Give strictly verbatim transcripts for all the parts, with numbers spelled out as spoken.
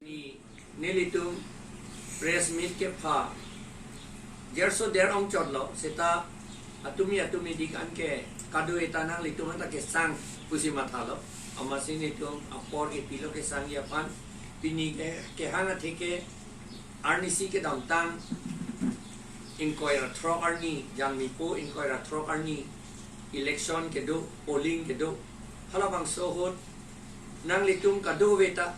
Ni, nelitum press meet kepha Jerso der ongchotlo, seta atumi atumi dik anke kado-eta nanglitum anta kesang pusi mathalo. Amatsi nelitum apor kepilo kesangji aphan. Pini ke kehang atheke arnisi kedamtang ingkoi ra throk arni, Jangmipo ingkoi ra throk arni election kedo, polling kedo. Halabangso ahut nanglitum kadokaveta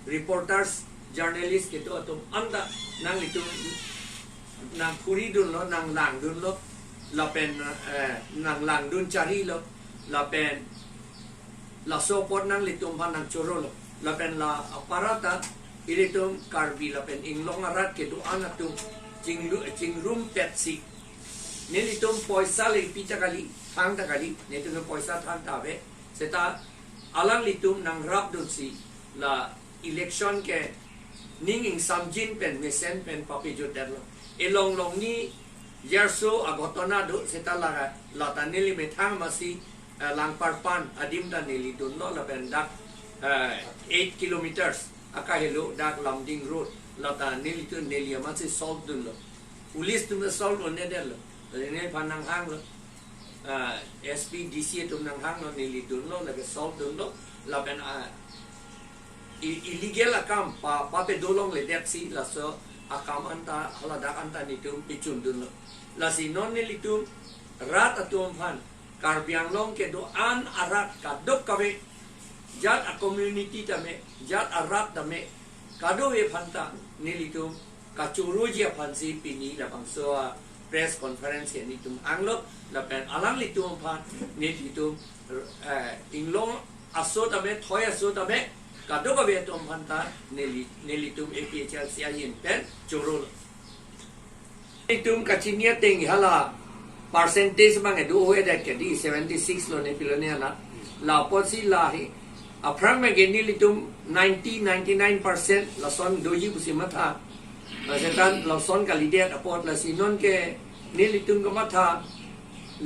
reporters, journalist kedo atum anta nanglitum nangphuridunlo, nanglangdunlo, lapen, eh, nanglangdun charilo, lapen laso apot nanglitum aphan nangchorolo, lapen la aparata ilitum Karbi lapen inglong arat kedo-an atum chinglu-, chingrumpetsi, nelitum poisa le pi ta kali, thang ta kali, nelitum poisa thang ta ave, seta alanglitum nangrapdunsi la election ke ning ingsamjin pen mesen pen papejutdetlo. Elong longni Jerso aghotona do, seta la, lata neli methang amatsi, eh, Langparpan adim ta neli dunlo, lapen dak, eh, eight kilometers akahelo dak Lumding Road, lata nelitum neli amatsi solve dunlo. Police atum ta solve un-edetlo. Neliphan nanghanglo. Ah, S P, D C atum nanghanglo, neli dunlo, lake solve dunlo, lapen, ah, i-, illegal akam pa, papedo longledetsi laso akam anta, haladak anta nelitum pechundunlo. Lasi non nelitum rat atum aphan, Karbi Anglong kedo-an arat kadokave, jat a-community tame, jat arat tame, kadokave aphanta nelitum kachoroji aphansi pini labangso a-press conference ke nelitum hanglo, lapen alanglitum aphan nelitum, eh, inglong aso tame, thoi aso tame, kadokave atum aphanta neli, nelitum A P H L C ahin pen chorolo. Itum kachini ateng hala percentage abang kedo-o-edet ke di seventy six lo ne pilo ne ana. La apotsi la hi. Aphrang abang ke nelitum ninety, ninety-nine percent lason doji pusi matha. Lasetan lason kalidet apot, lasi non ke nelitum kematha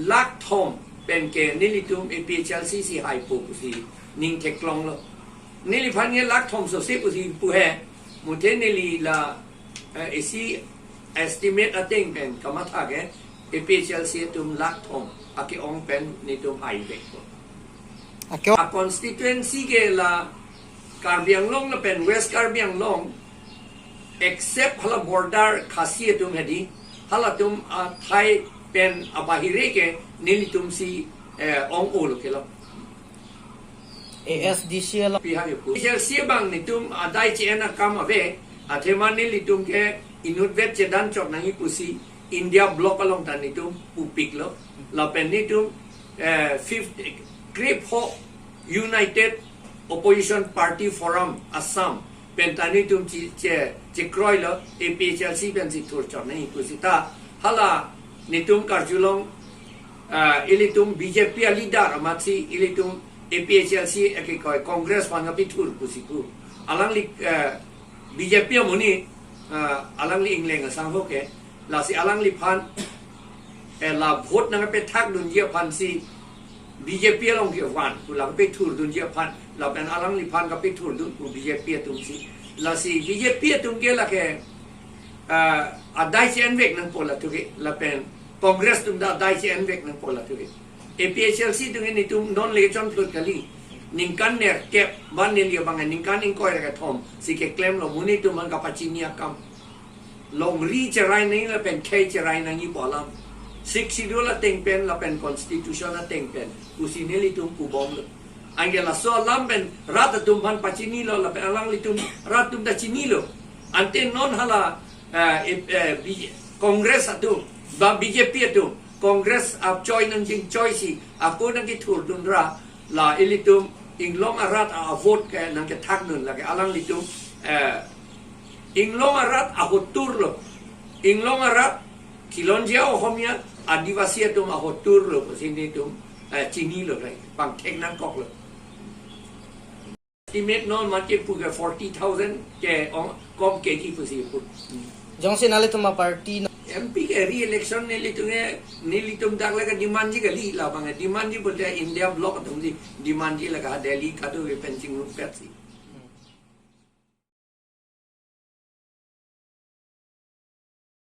lakh thom pen ke nelitum A P H L C si haipo pusi ning theklonglo. Neliphan ke lakh thom sose pusi pu he. Muthe neli la, eh, isi estimate ateng pen kamatha ke A P H L C atum lakh thom ake-ong pen nelitum haivekpo. Ake-ong. A-constituency ke la Karbi Anglong lapen West Karbi Anglong, except hala border Khasi atum hedi, halatum athai pen abahire ke nelitumsi, eh, ong-olo kelo. A S D C along. Pi hang ipu. A S D C abang nelitum adai che-en akam ave, athema nelitum ke inutvet chedan chok nangji pusi India Bloc along ta nelitum pupiklo. Lapen nelitum, eh, fifth, krepho United Opposition Party Forum Assam pen ta nelitum che, che, chekroilo, A P H L C pensi thur chok nangji pusita. Hala nelitum karjulong, ah, ilitum B J P a-leader amatsi ilitum A P H L C ake koi Congress aphan kapethur pusi pu. Alangli, eh, B J P amonit, eh, alangli ingleng asangho ke, lasi alangliphan, eh, la vote nangpethakdunji aphansi B J P along kevan pu, la kapethurdunji aphan, lapen alangliphan kapethurdun pu B J P atumsi. Lasi B J P atum ke lake, eh, adai che-envek nangpo la tuke, lapen Congress atum ta adai che-envek nangpo la tuke. A P H L C atum ke nelitum non le chonphlut kali. Ningkan nerkep, ban neli abang ningkan ingkoi ra kethom si keklemlo, monit atum aphan kapachini akam. Longri cherai nangji lapen khei cherai nangji pu alam. Sixth Schedule ateng pen lapen Constitution ateng pen pusi nelitum pubomlo. Anke laso alam pen rat atum aphan pachinilo, lapen alanglitum rat atum ta chinilo. Ante non hala, eh, eh, eh, B-, Congress atum, ba B J P atum, Congress apchoi nangchingchoisi ako nangkethurdun ra, la ilitum inglong arat a-vote ke nangkethakdun, lake alanglitum, eh, inglong arat ahotur lo. Inglong arat, Khilonjia Ohomia, Adivasi atum ahotur lo pusi nelitum, eh, chinilo, right? Pangthek nangkoklo. Estimate non mate pu ke forty thousand ke-ong, kom keji pusi pu. Jongsi nanglitum aparty na- M P ke re-election nelitum ke, nelitum dak lake demandji kali, labang demandji pulote India Bloc atumsi demandji, lake Delhi kadokave pen chingrumpetsi.